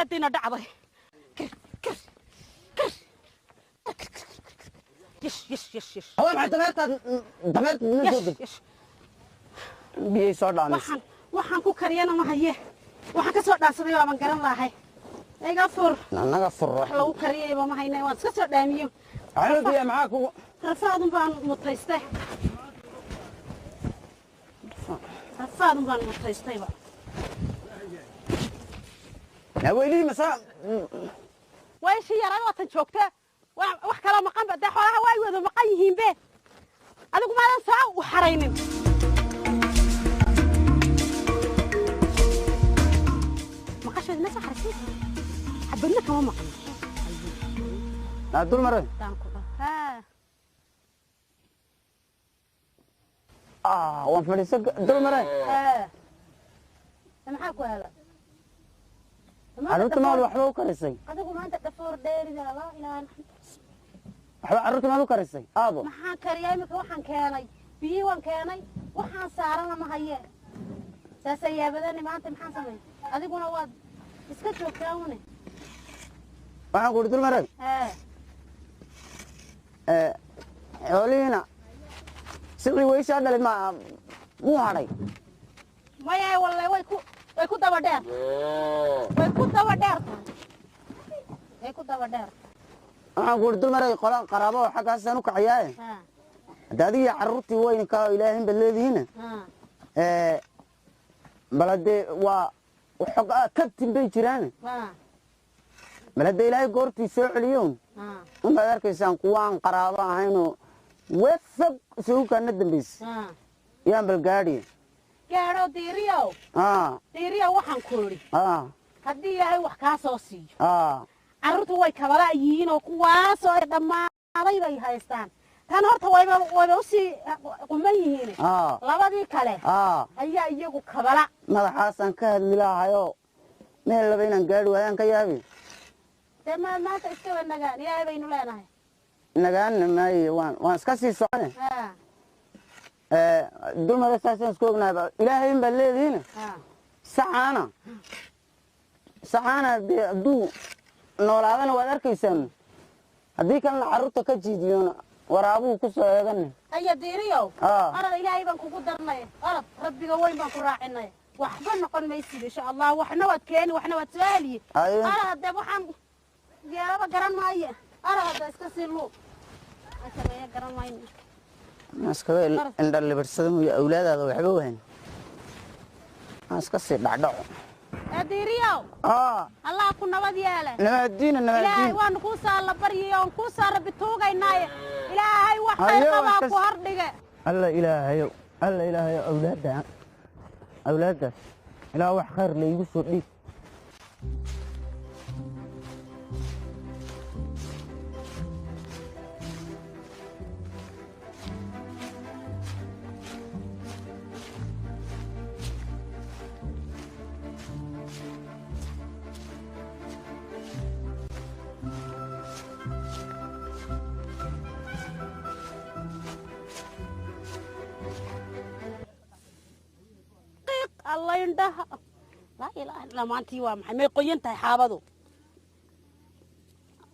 Cadceediina dhacday. Kir kir kir. Yesh yesh yesh yesh. Waa maxay dameertaad dameerta nina soo Yesh deg yesh. Biyay soo dhaamis. Waxaan ku kariyana ma haye. Waxaan ka soo dhaansaday waaban garan lahay. Iga fur. Naga furro. Wax lagu kariyayba ma hayne, waan iska soo dhaamiyo. Biya maxaa kugu Rafaadun baan mutaystay, rafaadun baan mutaystayba. Weylihii masaa? Waa ishii yaraa waatan joogta. Wax kaloo maqan ba dee xoolaha waa wada maqan yihiinbe. Adigu maadan soo u xaraynin. Maqasheed ma soo xaraysay, xabadna kama maqan. Naa dul maray. Daan ku haa. Ah, waan fadhiisan dul maray. Haa, maxaa ku hela? Carruurta maad waxba u karisay? Adigu maanta dhafoor dheerida, laa ilaaha. Waxba carruurta maad u karisay, aabo? Maxaan kariyaa imika? Waxaan keenay biyihii, waan keenay, waxaan saarana ma haye. Saasa yaabadani maanta maxaan samay? Adiguna waad iska joogtaa une. Waxaan ku uhi dul maray. Haa. Xoolihiina sidii weyshaa dhalay ma muu hadhay? Maya walle, way ku daba dheer, way ku daba dheer tahay, way ku daba dheer. Waxaan ku uhi dul maray, qola qaraabo oo xaggaasaan u kacayaaye. Haa. Hadda adiga iyo carruurtii weynka ilaahin baad leedihiin. Haa. Bal haddee waa xog kabtin bay jiraan. Haa. Bal hadda Ilaahay goortii soo celiyoon haa unbaad arkaysaan kuwaan qaraabo ahaynoo wefog isugu kaana dambaysa. Haa. Yaan bal gaadhi. Gaadho Diiriyow. Aa. Diiriyow, waxaan ku idhi aa haddii Ilaahay wax kaa soo siiyo, aa carruurtu way kabala yihiin oo kuwaasoo ay dhammaaday bay haystaan. Tan horta wayba usii quman yihiin. Aa. Labadii kale aa ayaa iyagu kabala. Madaxaasaan ka hadli lahayoo meel laba inaan gaadhi waayaan ka yaabi. Dee ma maanta iskaba nagaan, Ilaahay baynu leenahay. Nagaana maaye, waan iska sii socone. Haa. Dulmada saasaan isku ognahay, Ilaahay in baad leedihiin. Haa. Sacaana dee hadduu noolaadana waad arkaysaan, haddii kalena carruurta ka jiidiyona waraabuhu ku soo eegane. Aya Diiriyow. Aa. Orod, Ilaahay baan kugu darnay, orod, Rabbiga weyn baan ku raacinay. Waxba noqon maysid insha Allah, waxna waad keeni, waxna waad soo heliye. Aye. Orod hadde, waxaan geelaba garan maaye. Orod hadda, iska sii luu sameeya garan mayno. Iskaga indhalibirsada mooye awlaadaada waxba wahan, aan iska sii dhacdhaco. Ee Diiriyow. Aa. Allah ku nabad yeele. Nabadiina. Ilaahay Nabadiina. waanu kuu saa la baryay oon kuu saa Rabbi tuugaynaaye. Ilaahay wax khayr Hayo, qabaa iska ku hordhige. Alla Ilaahayow, alla Ilaahayow, awlaadda awlaaddaas ilaa wax khayr la iigu soo dhiib. Qiiq alla indhaha, laa ilaaha illa. Maantii waa maxay? May qoyan tahay xaabadu?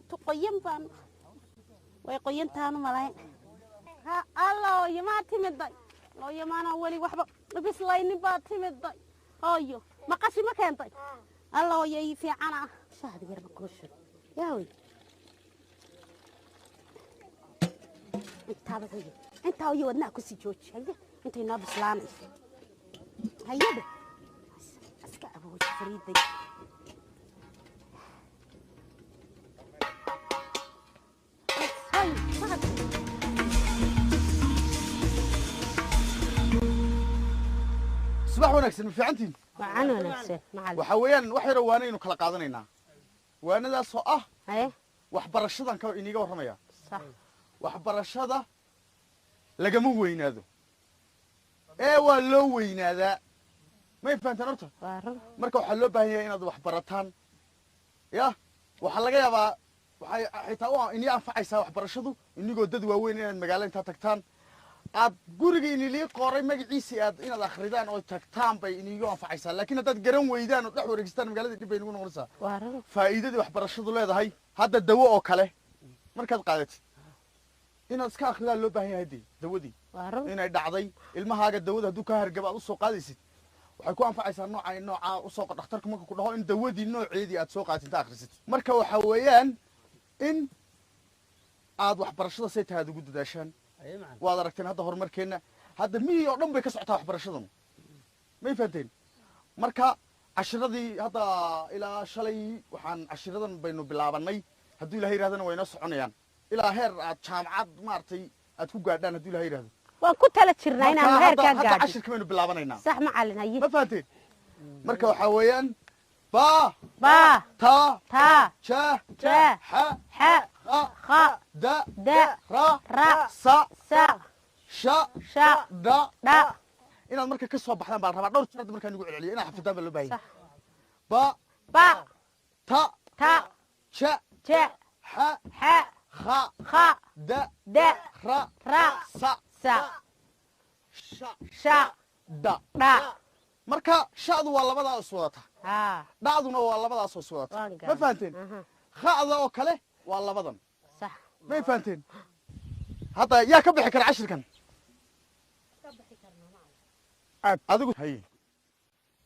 Tu qoyan baan, way qoyan taanu malayn. Ha alla, hooyo maa timiday? Hooyo maana weli waxba bislaynin baa timiday. Hooyo maqashi ma keentay? Alla hooyo ii fiicana, shahdi yarba kula shug yaawey. Intaaba hooyo, intaa hooyo wadnaha kusii jooji. Haye, intay noo bislaanayso hayada iska abooji fariiday. Hay, mahad. Subax wanaagsan, ma fiicantiin? Wacan wanaagsan macallin. Waxa weeyaan wax yaroo waanaynu kala qaadanaynaa, waanadaasoo ah haye waxbarashadan ka iniga warramaya. Sax. Waxbarashada lagama weynaado ee waa loo weynaadaa, may fahantaan horta? Waa run. Marka waxaa loo baahan yahay inaad wax barataan. Ya waxaa laga yaabaa waxay xitaa u inii anfacaysaa waxbarashadu inigoo dad waaweyn inaad magaalo intaa tagtaan Aad guriga inilii qoray magaciisii aad inaad akhridaan oo tagtaan bay iniigu anfacaysaa, laakiin haddaad garan weydaan oo dhex wareegstaan magaalada dhib bay inagu noqonaysaa. Faa'iidadii waxbarashadu leedahay hadda dawo oo kale markaad qaadatid inaad iska akhridaan loo baahan yahay dee dawadii inay dhacday ilmahaaga dawada hadduu ka hargabo aad usoo qaadaysid waxay ku anfacaysaa nooca noocaa usoo dhakhtarku marka ku dhaho in dawadii nooceedii aad soo qaadatid inta akhrisid. Marka waxa weeyaan in aad waxbarashada say tahay aad ugu dadaashaan. Waad aragteen hadda horumarkeenna hadda miyii oo dhan bay ka socotaa waxbarashadan, may fahanteen? Marka cashiradii hadda ilaa shalay waxaan cashiradan baynu bilaabanay, hadduu Ilahay yidhahdana way inoo soconayaan ilaa heer aad jaamacad maaragtay aad ku gaadhaan hadduu Ilahay yidhahdo. Waan ku tala jirnaa inaanu heerkaa hadda gaadho. Cashirka baynu bilaabanaynaa. Sax macallin, haye. Ma fahanteen? Marka waxaa weeyaan ba ba ta ta ja ja xa xa kha kha da da ra ra sa sa sha sha dha dha. Inaad marka ka soo baxdaan baa la rabaa dhowr jeer hadda markaan igu celceliyo inaad xafidaan baa loo baahan Sax. yahay. Ba ba ta ta ja ja xa xa kha kha da da ra ra sa sa sha sha dha dha. Marka sha'du waa labadaa is wadata, haa, dhacduna waa labadaas oo is wadata. Waan Ma garan. fahanteen? Aha. Kha'da oo kale waa labadan. Sax. May fahanteen? Hadda yaa ka bixi kara cashirkan? Adigu haye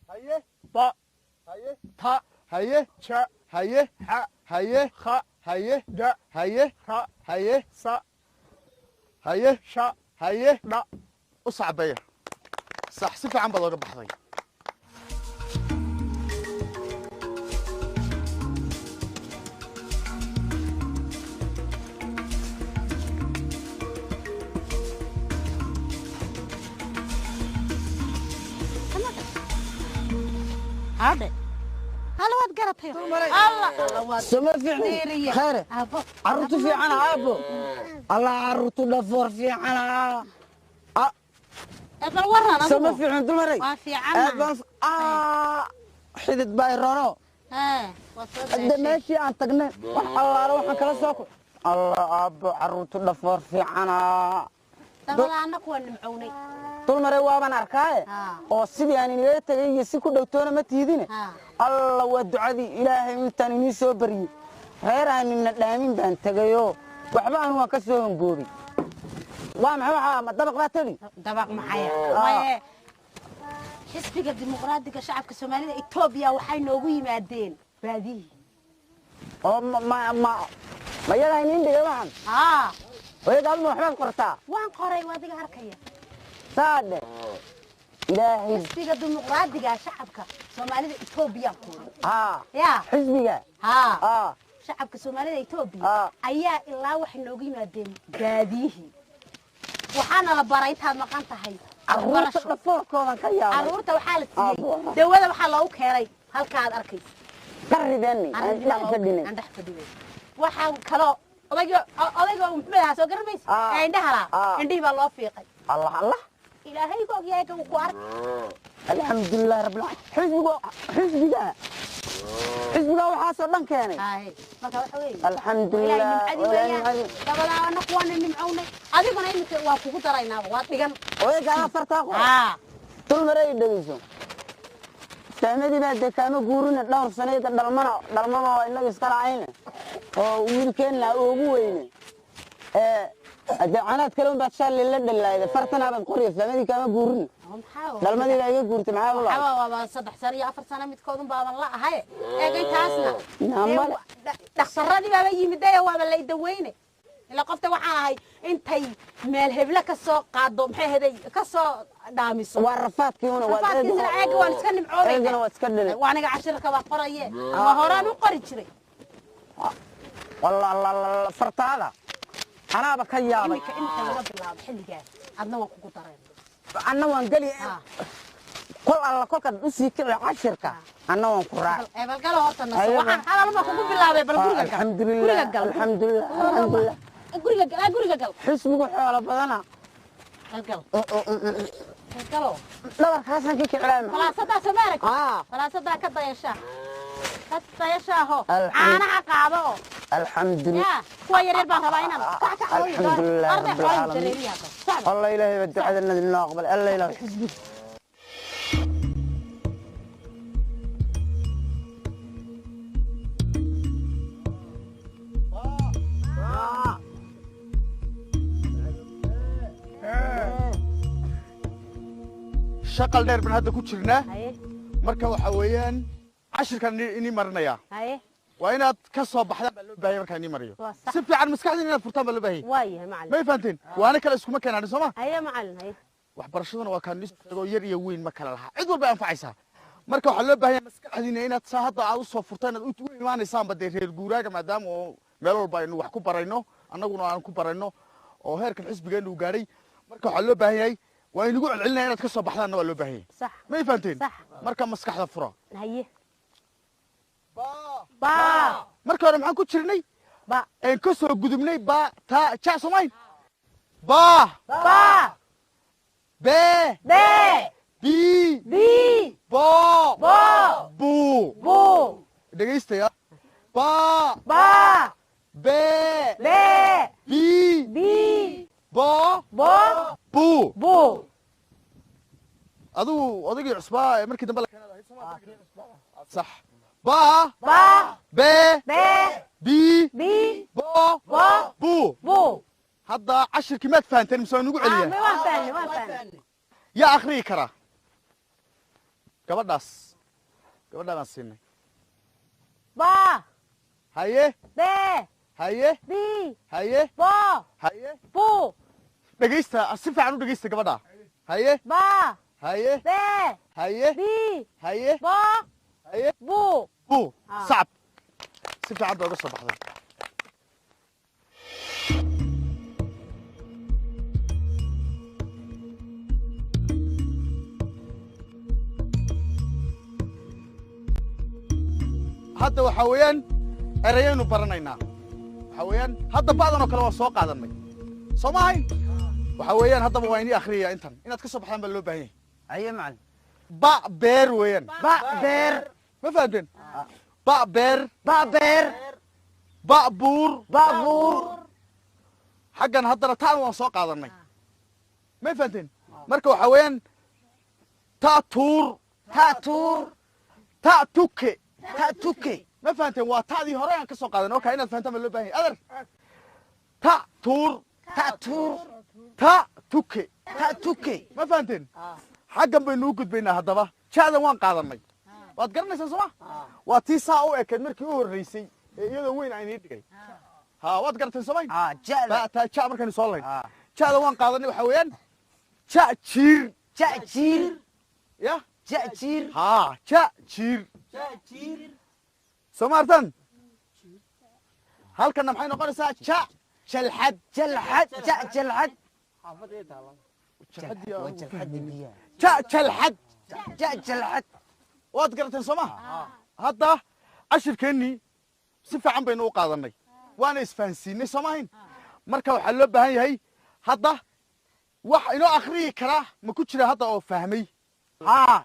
haye ba haye ta haye ja haye xa haye kha haye da haye ra haye sa haye sha haye dha. U sacbeeya. Sax, si fiican baad ooga baxday. Hadhe hala, waad garatay alla alla waad Soma fiicni? Dheeriye. Khayre. Aabbo. Carruurtu fiican aabbo, allah carruurtu dhafoor fiicana. Ee, bal waran adigu. Soma fiicin dumaray? Waa aad fiicannahay. Baan xidid baa irono. Ee, waad soo Hadda daashay. Meeshii aan tagnay wax allaala waxaan kala soo ku allah aabbo carruurtu dhafoor fiicana. Dabada annaku waa nimcownay. Dulmaray waaban arkaaye. Haa. Oo sidii aan inila tegay iyo si ku dhowtoona ma tiidine. Haa. Alla waa ducadii Ilaahay intaan inii soo baryey reer aan ina dhaamin baan tegayoo waxba anu waan ka soo hongoobay. Waa maxay waxaa ma dabaq baa tegi? Dabaq maxaya waye, xisbiga dimuqraadiga shacabka Soomaalida Etoobiya waxay noogu yimaadeen baadiyihii. Oo ma yadaa iniin dhigay waxan? Haa. Hooyada adma waxbaad qortaa? Waan qoray, waa adiga arkaya. Saadhe Ilaahay. Xisbiga dimuqraadiga shacabka Soomaalida Etoobiya kuuri. Haa. Yaa. Xisbiga. Haa. Haa. Shacabka Soomaalida Etoobiya Ah. ayaa ilaa waxay noogu yimaadeen baadiyihii, waxaana la baray intaad maqan tahay Carruurta waxbarasho. Dhafoorkoodan ka yaabay. Carruurta waxaa la siiyey Aabbo. dawada, waxaa loogu keenay halka aad arkaysa. Qarrideenni aan dhex fadhinay. Aan dhex fadhinay. Waxaa kaloo odayga odayga muxuu ahaa soo garan maysa? Ah. Ee indhaha laa. Ah. Indhihii baa loo fiiqay. Allah Allah. Ilaahay ku ogyahay ka uu ku ark. Alxamdulilah rabbil caalamiin. Xisbiga xisbiga xisbiga waxaasoo dhan keenay. Haye, marka waxa weeye Alxamdulilah. Ilaahay nimcadii Ilaahay weeyaan. nimcadii. Dabadaa annaku waana nimcownay, adiguna iminka waa kugu daraynaaba, waad dhigan. Odayga anaa fartaa qora. Haa. Dul maray dhegeyso, fahmadii baa dee kaama guurina dhowr sanayda dhalmana dhalmaba waa inaga iska lacayne oo wiilkeenna ugu weyne ee dee canaad kale unbaad shalay la dhalaayda fartanaabaad qoriya fahmadii kaama guurina. Oo maxaa Dhalmadii baa iga guurtay, maxaa u lahay? Waxaa waaba 3 sano iyo 4 sano midkoodun baaban la ahay, eeg intaasna. Naa Dee male. Dhakhtaradii baaba yimid waaba la idaweyne ilaa qofta waxaan ahay intay meel heble ka soo qaado maxay heday ka soo dhaamiso. Waa rafaadkii una waa rafaadkiisana eega waan iska nimcoonayna. Eegana waa iska dhalay. Waa aniga cashirka waa qoraye, waa horaan u qori jiray. Walla alla alla fartaada anaaba ka yaabay. Iminka laga bilaabo xilligaas adna waan kugu dareen. Anna waan geli. Ah. Kol alla kolkaad usii kici cashirka anna waan ku raaci. Ee, bal galo horta naso. Ayaga. Waxaan hadal ma kugu bilaabay, bal guriga gal. Alxamdulilah. Guriga gal. Alxamdulilah, alxamdulilah. Guriga gal, guriga gal. Xisbigu xoolo badana. Bal gal, bal galo. Dhabarkaasaan ka kicilaa. Falaasadaa soo ma aragtid? Ah. Falaasadaa ka dayashaa, ka dayashaaho. Alxamdu- Caanaha qaado oo Alxamdulilah. Yaa kuwa yaryar baan rabaa inaan kac kac hooyo. Alxamdulilah arday rabbil xoolaha caalamiin. dareeriya hadda. Socda. Allah ilaahay baa ducada noo aqbalay. Allah ilaahay xisbi. Shaqal dheer baan hadda ku jirnaa. Haye. Marka waxa weeyaan cashirkan inii marinayaa. Haye. Waa inaad ka soo baxdaan baa loo baahaya markaan inii mariyo. Waa sax. Si fiican maskaxdiina inaad furtaan baa loo baahaya. Waayahay macallin. May fahanteen? Waana kale iskuma keenaan, soo ma? Haye macallin, haye. Waxbarashaduna waa kaan sheego, yar iyo weyn ma kala laha, cid walba ay anfacaysaa. Marka waxaa loo baahan yahay maskaxdiina inaad saa hadda aad usoo furtaan, inaad u imaanaysaanba dee reer guuraaga, maadaama oo meel walba aynu wax ku barayno, annaguna aan ku barayno oo heerkan xisbigeenu uu gaadhay. Marka waxaa loo baahan yahay, waa inagu celcelinaya, inaad ka soo baxdaanna waa loo baahan yahay. Sax. May fahanteen? Sax. Marka maskaxda fura. Haye. Ba. Marka hore maxaan ku jirnay? Ba. Een ka soo gudubnay ba, ta, ja, soomayn? Ba. Ba. Be. Be. Bi. Bi. Bo. Bo. Bu. Bu. Dhegaystayaa, ba. Ba. Be. Be. Bi. Bi. Bo. Bo. Bu. Bu. Adigu odaygii cusbaa ee markii dambe la keenaad ahayd, soo ma? Sax. Ba. Ba. Be. Be. Bi. Bi. Bo. Bo. Bu. Bu. Hadda cashirkii maad fahanteen mise waa nugu celiyaa? Ma waan fahanay, waan fahanay. Yaa akhriyi karaa? Gabadhaas, gabadhaa baan siinay. Ba. Haye. Be. Haye. Bi. Haye. Bo. Haye. Bu. Dhegaysta, si fiican u dhegaysta gabadha. Haye. Ba. Haye. Be. Haye. Bi. Haye. Bo. Haye. Bu. Bu. Ah. Sacab, si fiican bay uga soo baxday. Hadda waxaa weeyaan erayaynu baranaynaa. Waxaa weeyaan hadda ba'dan oo kale waa soo qaadanay, soo ma ahayn? Waxaa weeyaan haddaba waa inii akhriyaya intan, inaad ka soo baxdaan baa loo baahan yahay. Haye macallin. Ba beer weeyaan. Ba beer. Ma fahanteen? Ba beer. Ba beer. Ba buur. Ba buur. Xaggan haddana ta'an waan soo qaadanay, may fahanteen? Marka waxaa weeyaan ta tuur. Ta tuur. Ta tuke. Ta tuke. Ma fahanteen? Waa ta'dii hore aan ka soo qaadanay. Okay, inaad fahantaan baa loo baahan yahay. Adar, ta tuur. Ta tuur. Ta tuke. Ta tuke. Ma fahanteen? Xaggan baynu u gudbaynaa haddaba. Ja'dan waan qaadanay, waad garanaysaan, soo ma? Waa tii saa u ekeed markii u horreysay ee iyadoo weyn aan ii dhigay. Ha, waad garateen, soo may? Ah, ja'da. Ba ta ja markaynu soo lahayn. Ah. Ja'da waan qaadanay. Waxaa weeyaan ja jiir. Ja jiir. Ya. Ja jiir. Ha, ja jiir, soo ma artan? Halkanna maxay noqonaysaa? Ja jalxad. Jalxad, ja jalxad. Jalxad. Waa jalxadii biyaha. Ja jalxad. Ja jalxad. Waad garateen, soo ma? Hadda cashirkeennii si fiican baynu u qaadanay, waana isfahansiinay, soo maahayn? Marka waxaa loo baahan yahay hadda wax inoo akhriyi karaa ma ku jira hadda oo fahmay? Haa.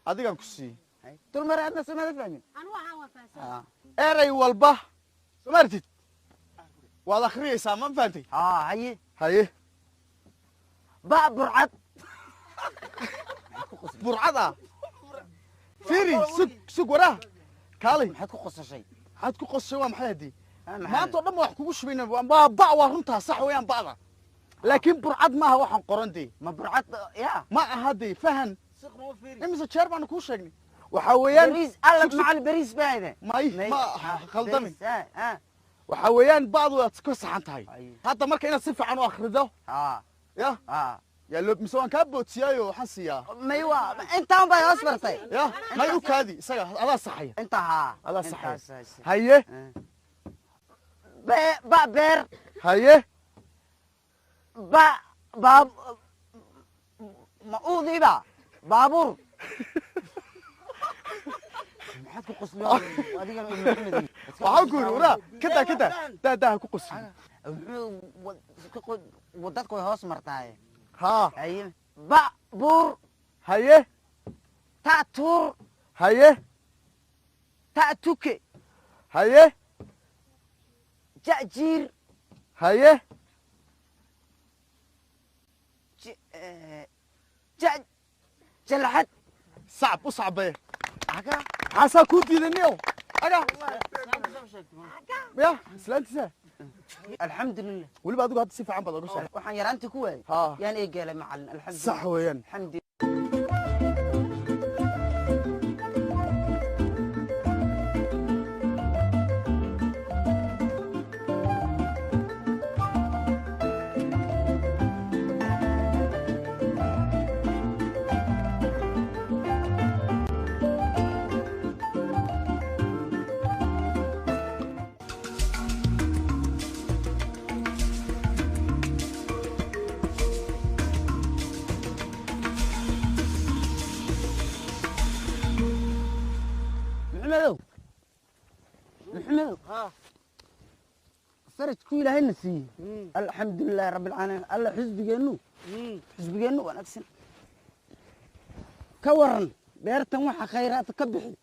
Adigaan ku siiyey. Dulmar, adna soomada fahmin? Anu waxaan waan fahansan. Erey walba, soo ma artid, waad akhriyeysaa, ma fahantay? Haa, haye. Haye. Ba burcad. Burcad ah, fiiri, sug, sug, waraha kaalay. Maxaad ku qosashay? Maxaad ku qosashay? Waa maxay haddii? Ah, maxaa? Maanta oo dhan ba wax kugu shubayna. Waa ba, waa runtaa, sax weeyaan ba'da, laakiin burcad maaha waxaan qoran dee. Ma burcad ya? Ma aha dee, fahan. Imise jeer baanu kuu sheegnay? Waxaa weeyaan bariis alla. Sug, sug. Macallin, bariis baa ide. May ma khaldamin. Bariis, ah. Waxaa weeyaan ba'du waad ka saxan tahay. Ay. Hadda marka inaad si fiican u akhrido. Ah. Ya. Ah. Yaa loo mise waan kaa boodsiiyaayo waxaan siiyaa. May, waa intaan bay hoos martay. Ya, may, u kaadi isaga, adaa saxaya. Inta haa. Adaa saxaya. Intaas. Haye. Be ba beer. Haye. Ba baab ma uudiiba baabuur. Maxaad ku qosliyo adiga? Waxaan ku yidhi waraa kadaa kadaa daa daa ha ku qosli. Muxuu dadku way hoos martaaye. Haa. Haye, ba buur. Haye. Ta tuur. Haye. Ta tuke. Haye. Jajiir. Haye. Jalxad. Sacab u sacbee. Maxaasaa kuu diiday niyow? Aga ya islaantiisa. Alxamdulilah. Weliba adigu hadda si fiican baad oga soo. Waxaan yaraantii ku waayay yaan eegeelay macallin, alxamdulilah. Sax weeyaan. Alxamdu. Maxamedow, Maxamedow, farajku ilaahayna siiyey, alxamdulilaahi rabbi alcaalamiin. Alla xisbigeennu, xisbigeennu wanaagsan. Ka waran beertan waxa khayraad ka bixi?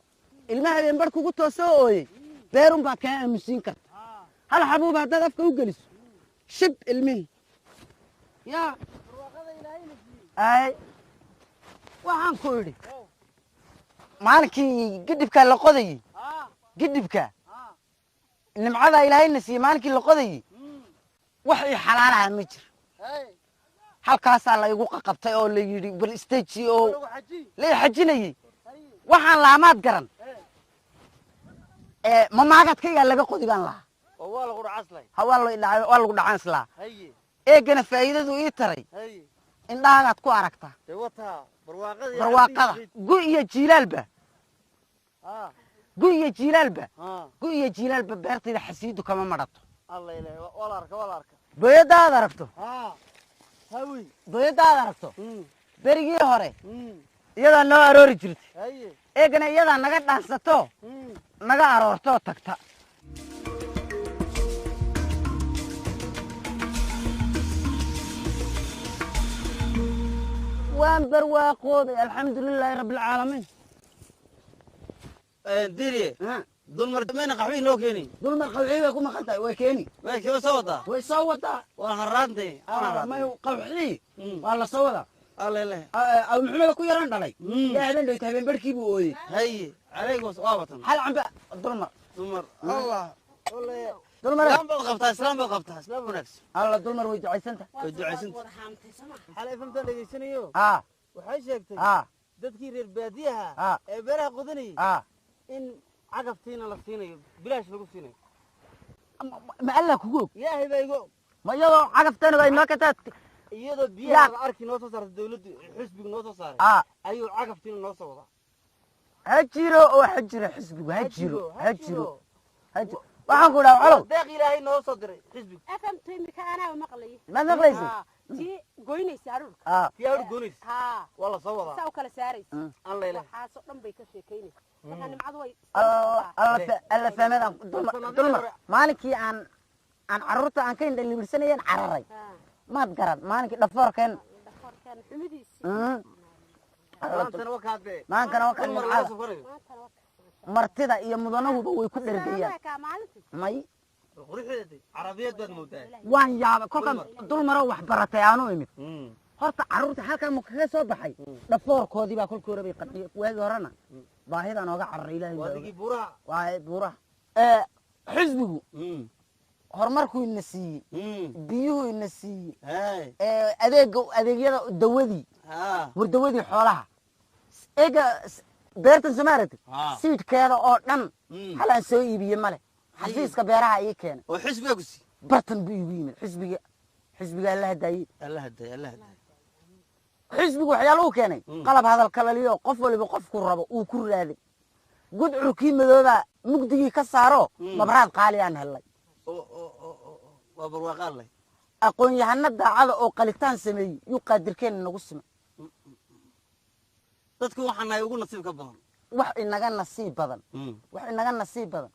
Ilmaha habeen bar kugu toosoo ooyey, beerun baa kaa aamusiin karta. Hal xabuub haddaad afka u geliso, shib ilmihii yaa. Ay, waxaan ku idhi, maalinkii gidhibkaa la qodayey, gidhibka nimcadaa ilaahayna siiyey, maalinkii la qodayey wax ii xalaalaha ma jiro. Halkaasaa la igu qaqabtay oo la yidhi bal istaji, oo la i xajinayey. Waxaan laamaad garan ma maagadkaygaa laga qodi baan lahaa. Ha, waa la dhacay, waa lagu dhacaan islaa. Eegana faa'iidadu ii taray indhahaagaad ku aragtaa barwaaqada gu iyo jiilaalba, gu iyo jiilaalba, gu iyo jiilaalba. Beertayda xasiidu kama madhato. Booyadda aad aragto, booyadda aad aragto, berigii hore iyadaa noo aroori jirtay. Eegana iyadaa naga dhaansato, naga aroortoo tagta. Waan barwaaqoobay, alxamdulilaahi rabbi alcaalamiin. Diriye, dulmar mayna qaxwi noo keeni? Dulmar qawxii bay ku maqan tahay, way keeni. Way kima soo wadaa? Way soo wadaa. Waan harraantay. May, qawxii waa la soo wadaa. Allele. Abu Maxamed ku yaran dhalay yaa habeen dhowta, habeen barhkii buu ooyey. Haye, calaykum waa watan. Hal camba dulmar. Dumar allah. Dulmar. Islaam baad qabtaa, islaam baad qabtaa, islaam wanaagsan. Alla, dulmar way ducaysanta. Way ducaysanta. Xalay famtaan dhegaysanayo. Waxay sheegtay dadkii reer baadiyaha ee beeraha qodanayay in cagaftiina la siinayo, bilaash lagu siinayo. Ma alla kugu og? Ilaahay baa igu og. Ma iyadoo cagafteena bay noo kataa? Iyadoo biyaha la arki noo soo saartay dawladdu, xisbigu noo soo saaray, ayuu cagaftiina noo soo wadaa. Ha jiro oo ha jiro xisbigu, ha jiro, ha jiro, ha jiro. Waxaan ku dhaha colow, deeq ilaahay noo soo diray xisbigu. FMT imika anaa maqlayay. Ma maqlaysid? Tii goynaysa aruurka. Tii aruur goynaysa waa la soo wadaa. Saa u kala saaraysa. Alla ilaah. Waxaasoo dhan bay ka sheekaynaysa. Marka nimcadu way alla fahmadaan. Dulmar, maalinkii aan carruurta aan ka indhalibirsanayeen cararay, maad garan maalinkii dhafoorkeen. Dhafoorkeen xumidiisi. Maantana wakaadee. Maankana wakaa nimcada martida iyo mudanahuba way ku dhergayaan. May. Carabiyeed baad moodaa. Waan yaabay kolkaan dulmaroo wax baratay aanu imid. Horta carruurta halkaa ma kaga soo baxay dhafoorkoodii baa kolkii hore bay qadhiyay. Waagii horena baahida nooga cararay ilaahay baa waadigii buuraha. Waa buuraha. Xisbigu horumarkuu ina siiyey, biyuhu ina siiyey, adeega, adeegyada, dawadii, wardawadii xoolaha. Eega beertan soo ma aragtid? Siidhkeeda oo dhan hal aan soo iibiye male, xafiiska beeraha ii keenay. Oo xisbiga ku sii bartan buu iigu yimid xisbiga. Xisbiga alla hadaayey. Alla hadaay, alla hadaay. Xisbigu waxyaaluhu keenay qalab hadal kalaliyo, qof waliba qofku rabo uu ku raaday. Gudcurkii madoobaa mugdigii ka saaro, mabraad qaali aan helnay. Waa barwaaqaan leh. Aqoon-yahano daacada oo qalitaan sameeyey yuu qaadirkeena nagu simay. Dadku waxaan nahay ugu nasiibka badan. Wax inaga nasiib badan, wax inaga nasiib badan.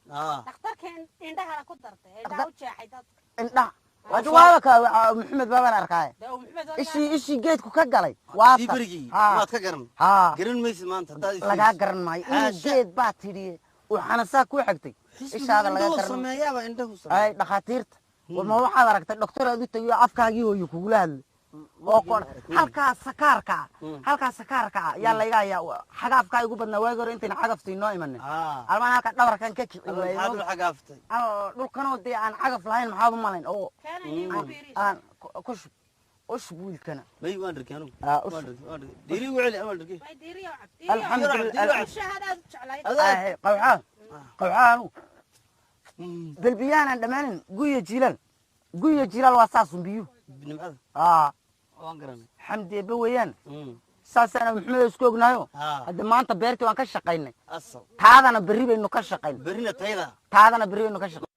Dhakhtarkeen indhahana ku dartay, indhaha u jeexay dadka. Indhaha waaba ka Maxamed baabaan arkaaye. Ishii, ishii geedku ka galay. Waa berigii waad ka garan garan maysid maanta. Lagaa garan maayo inuu geed baa tidhi uu xanasaa ku xigtay. Ishaada laga Indhuhu garan. Sameeyaaba indhahu sameeya. Ay, dhakhaatiirta, ma waxaad aragtay dhoktor aad u tagiyo afkaagii hooyo kugula hadlay oo kon halkaa sakaarka ah, halkaa sakaarka ah yaa layga hayaa. Xagaafkaa igu badnaa waagi hore intayna cagaftu inoo imanin. Almaan halka dhabarkan ka kici Alla, waayey. maxaad u xagaaftay? Dhulkanoo dee aan cagaf lahayn, maxaad u malayn oo Keena iigu biiriso. aan ku shub, u shub wiilkana. May, waan dharkay anugu. U waan shub. Dharkay, waan dharkay. Diiri ugu celi, waan dharkay. Way diiriyo cab, diiriyo. Alxamdulillah. Shahaadaad u jeclayd. Ay, qawxaa qawxaa anu balbiyaanaan dhammaanin. Guya jiilal, guya jiilal waa saasun biyuhu. Nimcada. Waan garanay. Xamdi eebbe weeyaan. Saasaan Maxamed isku ognahayo. Hadda maanta beertii waan ka shaqaynay. Asal. Taadana berri baynu ka shaqayn. Berrina tayda. Taadana berri baynu ka shaqayn.